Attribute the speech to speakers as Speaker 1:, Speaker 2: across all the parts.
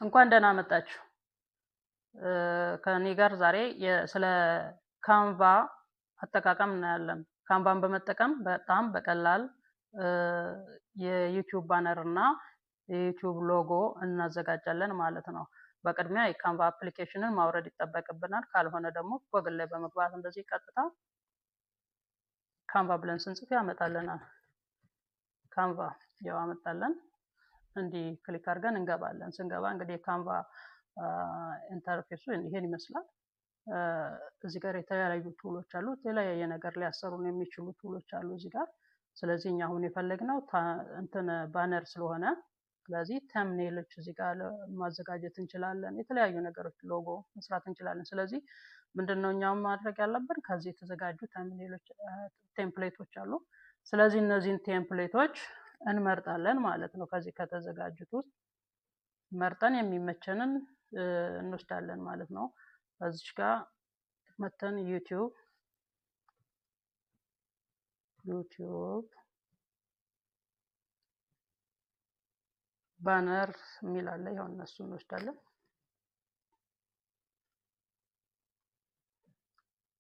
Speaker 1: እንኳን ደህና መጣችሁ። ከኔ ጋር ዛሬ ስለ Canva አጠቃቀም እናያለን። Canva ን በመጠቀም በጣም በቀላል የ YouTube banner እና የ YouTube logo እናዘጋጃለን ማለት ነው። በቅድሚያ የ Canva application ን ማውረድ ይጠበቅብናል። ካልሆነ ደግሞ ጎግል ላይ በመግባት እንደዚህ ቀጥታ Canva ብለን ስንጽፍ ያመጣልናል። Canva ያው አመጣለን። እንዲህ click አድርገን እንገባለን። ስንገባ እንግዲህ የ Canva interface ኡ ይሄን ይመስላል። እዚህ ጋር የተለያዩ tool ኦች አሉ። የተለያየ ነገር ሊያሰሩን የሚችሉ tool ኦች አሉ እዚህ ጋር። ስለዚህ እኛ አሁን የፈለግነው እንትን banner ስለሆነ ስለዚህ thumbnail ኦች እዚህ ጋር ማዘጋጀት እንችላለን። የተለያዩ ነገሮች ሎጎ መስራት እንችላለን። ስለዚህ ምንድነው እኛም ማድረግ ያለብን ከዚህ የተዘጋጁ thumbnail ኦች template ኦች አሉ። ስለዚህ እነዚህን template ኦች እንመርጣለን ማለት ነው። ከዚህ ከተዘጋጁት ውስጥ መርጠን የሚመቸንን እንወስዳለን ማለት ነው። እዚች ጋር መተን YouTube banner የሚል አለ። ይኸው እነሱ እንወስዳለን።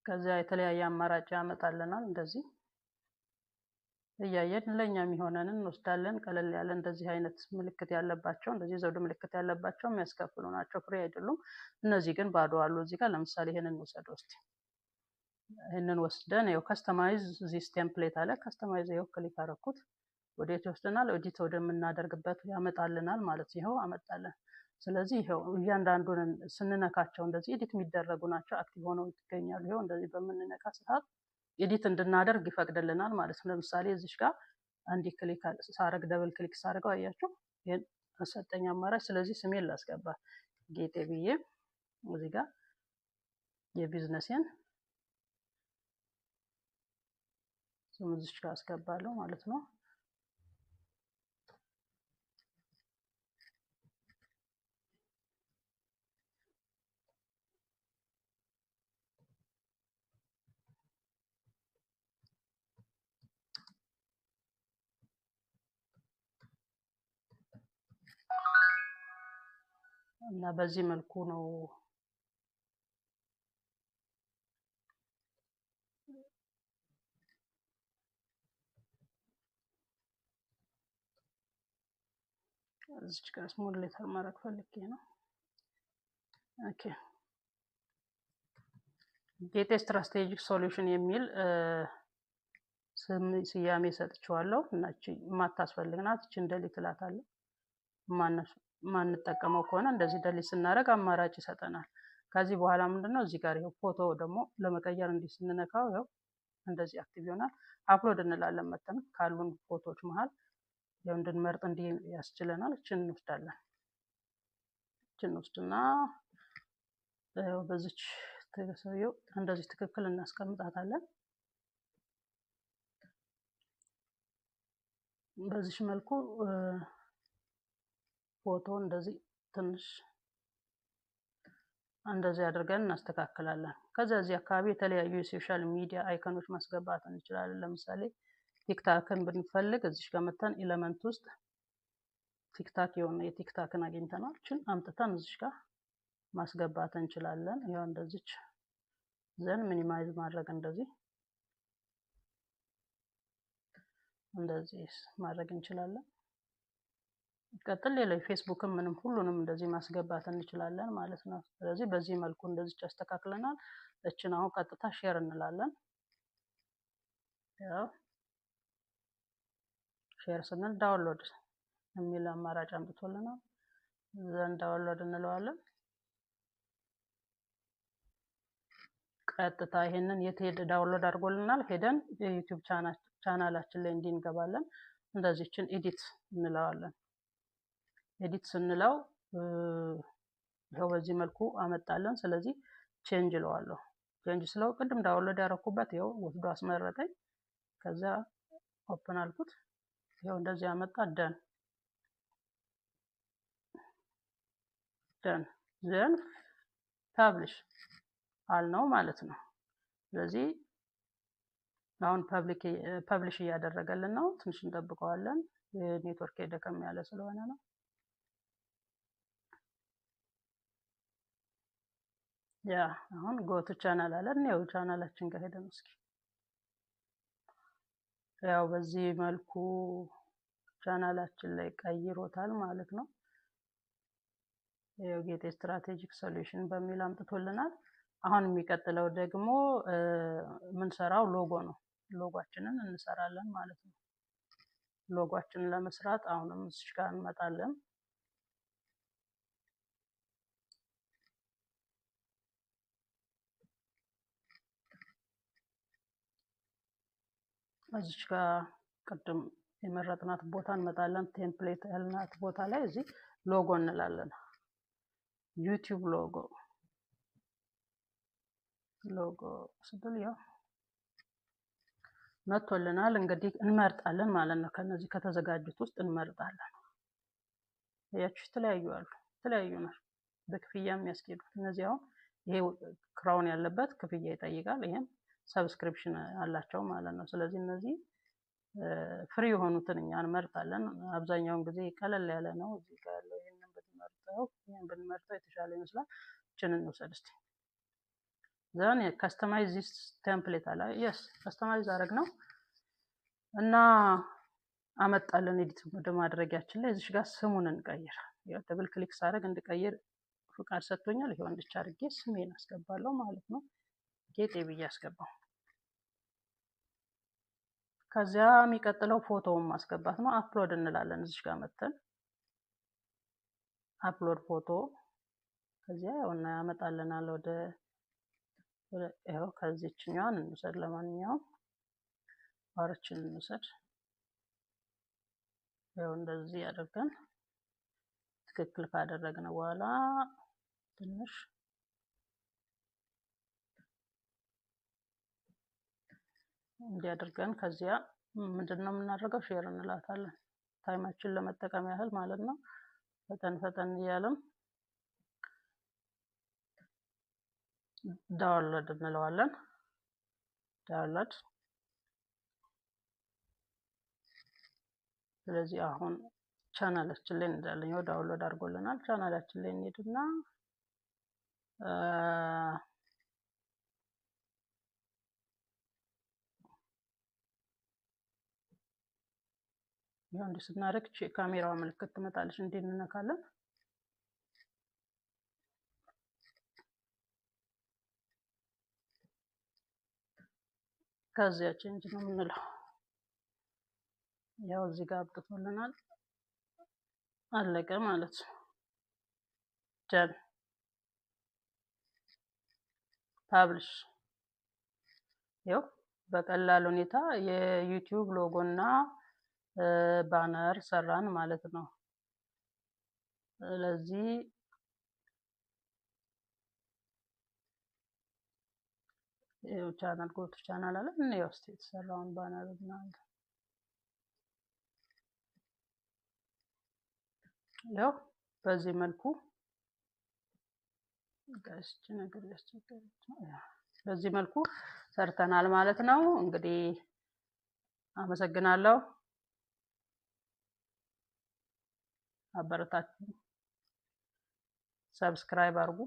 Speaker 1: ከዚያ የተለያየ አማራጭ ያመጣልናል። እንደዚህ እያየን ለኛ የሚሆነንን እንወስዳለን። ቀለል ያለ እንደዚህ አይነት ምልክት ያለባቸው እንደዚህ ዘውድ ምልክት ያለባቸው የሚያስከፍሉ ናቸው፣ free አይደሉም። እነዚህ ግን ባዶ አሉ። እዚህ ጋር ለምሳሌ ይሄንን እንውሰድ እስቲ። ይሄንን ወስደን ይኸው customize this template አለ። Customize ይኸው click አደረኩት። ወዴት ይወስደናል? Edit ወደምናደርግበት ያመጣልናል ማለት ይኸው አመጣለን። ስለዚህ ይኸው እያንዳንዱን ስንነካቸው እንደዚህ edit የሚደረጉ ናቸው፣ active ሆነው ይገኛሉ። ይኸው እንደዚህ በምንነካ ሰዓት edit እንድናደርግ ይፈቅድልናል ማለት ነው። ለምሳሌ እዚሽ ጋር አንድ click ሳረግ double click ሳረገው አያችሁ ይሄን ሰጠኝ አማራጭ። ስለዚህ ስሜን ላስገባ ጌጤ ብዬ እዚህ ጋር የቢዝነሴን ስም እዚሽ ጋር አስገባለሁ ማለት ነው። እና በዚህ መልኩ ነው እዚች ጋር small letter ማድረግ ፈልጌ ነው። Okay ጌጤ Strategic Solution የሚል ስያሜ ሰጥቼዋለሁ። እና እቺ የማታስፈልግ ናት። እቺን delete እላታለሁ። ማንጠቀመው ከሆነ እንደዚህ delete ስናደርግ አማራጭ ይሰጠናል። ከዚህ በኋላ ምንድነው እዚህ ጋር ይኸው ፎቶ ደግሞ ለመቀየር እንዲህ ስንነካው ይኸው እንደዚህ active ይሆናል። Upload እንላለን መተን ካሉን ፎቶዎች መሃል ያው እንድንመርጥ እንዲህ ያስችለናል። እችን እንወስዳለን። እችን እንወስድና ይኸው በዚች ተሰየው እንደዚህ ትክክል እናስቀምጣታለን። በዚህ መልኩ ፎቶ እንደዚህ ትንሽ እንደዚህ አድርገን እናስተካክላለን። ከዛ እዚህ አካባቢ የተለያዩ የ social media icon ኦች ማስገባት እንችላለን። ለምሳሌ TikTok ን ብንፈልግ እዚህ ጋር መተን element ውስጥ TikTok የሆነ የ TikTok ን አግኝተናል። እችን አምጥተን እዚህ ጋር ማስገባት እንችላለን። ይኸው እንደዚች then minimize ማድረግ እንደዚህ እንደዚህ ማድረግ እንችላለን። ቀጥል ሌላ ፌስቡክም ምንም ሁሉንም እንደዚህ ማስገባት እንችላለን ማለት ነው። ስለዚህ በዚህ መልኩ እንደዚህ አስተካክለናል። እችን አሁን ቀጥታ share እንላለን። ያው share ስንል download የሚል አማራጭ አምጥቶልናል። Then download እንለዋለን። ቀጥታ ይሄንን የት ሄደ download አድርጎልናል። ሄደን የ YouTube ቻናላችን ላይ እንዲህ እንገባለን። እንደዚህችን edit እንለዋለን። Edit ስንለው ይኸው በዚህ መልኩ አመጣለን። ስለዚህ change እለዋለሁ። Change ስለው ቅድም download ያደረኩበት ይኸው ወስዶ አስመረጠኝ። ከዛ open አልኩት። ይኸው እንደዚህ አመጣ። Done done then publish አልነው ማለት ነው። ስለዚህ አሁን publish እያደረገልን ነው። ትንሽ እንጠብቀዋለን። ኔትወርክ ደከም ያለ ስለሆነ ነው። Yeah, አሁን go to channel አለን። ያው ቻናላችን ጋር ሄደን እስኪ ያው በዚህ መልኩ ቻናላችን ላይ ቀይሮታል ማለት ነው። ያው ጌጤ Strategic Solution በሚል አምጥቶልናል። አሁን የሚቀጥለው ደግሞ የምንሰራው ሎጎ ነው። ሎጓችንን እንሰራለን ማለት ነው። ሎጓችንን ለመስራት አሁንም እዚህ ጋር እንመጣለን። እዚች ጋር ቅድም የመረጥናት ቦታ እንመጣለን። Template ያልናት ቦታ ላይ እዚህ ሎጎ እንላለን። YouTube logo፣ logo ስብል ያው መጥቶልናል። እንግዲህ እንመርጣለን ማለት ነው። ከነዚህ ከተዘጋጁት ውስጥ እንመርጣለን። ያችሁ የተለያዩ አሉ፣ የተለያዩ ናቸው በክፍያ የሚያስኬዱት እነዚህ። አሁን ይሄ crown ያለበት ክፍያ ይጠይቃል። ይሄም subscription አላቸው ማለት ነው። ስለዚህ እነዚህ free የሆኑትን እኛ እንመርጣለን። አብዛኛውን ጊዜ ቀለል ያለ ነው። እዚህ ጋር ያለው ይህንን ብንመርጠው የተሻለ ይመስላል። እችን እንውሰድ እስቲ። Then customize this template አለ። Yes, customize አደረግ ነው እና አመጣለን። Edit ወደ ማድረጊያችን ላይ እዚሽ ጋር ስሙን እንቀይር። Double click ሳደርግ እንድቀይር ፍቃድ ሰጥቶኛል። ይሄው እንድቻ አድርጌ ስሜን አስገባለሁ ማለት ነው። ጌጤ ብዬ አስገባው። ከዚያ የሚቀጥለው ፎቶውን ማስገባት ነው። Upload እንላለን። እዚሽ ጋር መተን upload photo። ከዚያ ያውና ያመጣልናል ወደ ይኸው ከዚችኛዋን እንውሰድ። ለማንኛውም ባርችን እንውሰድ። ይኸው እንደዚህ አድርገን ትክክል ካደረግን በኋላ ትንሽ እንዲያደርገን ከዚያ ምንድን ነው የምናደርገው? Share እንላታለን። Time ኣችን ለመጠቀም ያህል ማለት ነው። ፈጠን ፈጠን እያለም download እንለዋለን። Download። ስለዚህ አሁን ቻናላችን ላይ እንሄዳለን። ይኸው download አድርጎልናል። ቻናላችን ላይ እንሄድና ይኸው እንዲህ ስናደርግ ካሜራዋ ምልክት ትመጣለች። እንዲህ እንነካለን። ከዚያ change ነው የምንለው። ያው እዚህ ጋር አብቅቶልናል። አለቀ ማለት ነው። Done, publish። ይኸው በቀላል ሁኔታ የ YouTube logo እና banner ሰራን ማለት ነው። ስለዚህ channel, go to channel አለ። እንየው እስኪ የተሰራውን banner እና ያው በዚህ መልኩ guys ነገር ያስቸገረች በዚህ መልኩ ሰርተናል ማለት ነው። እንግዲህ አመሰግናለሁ። አበረታችሁ፣ subscribe አድርጉ።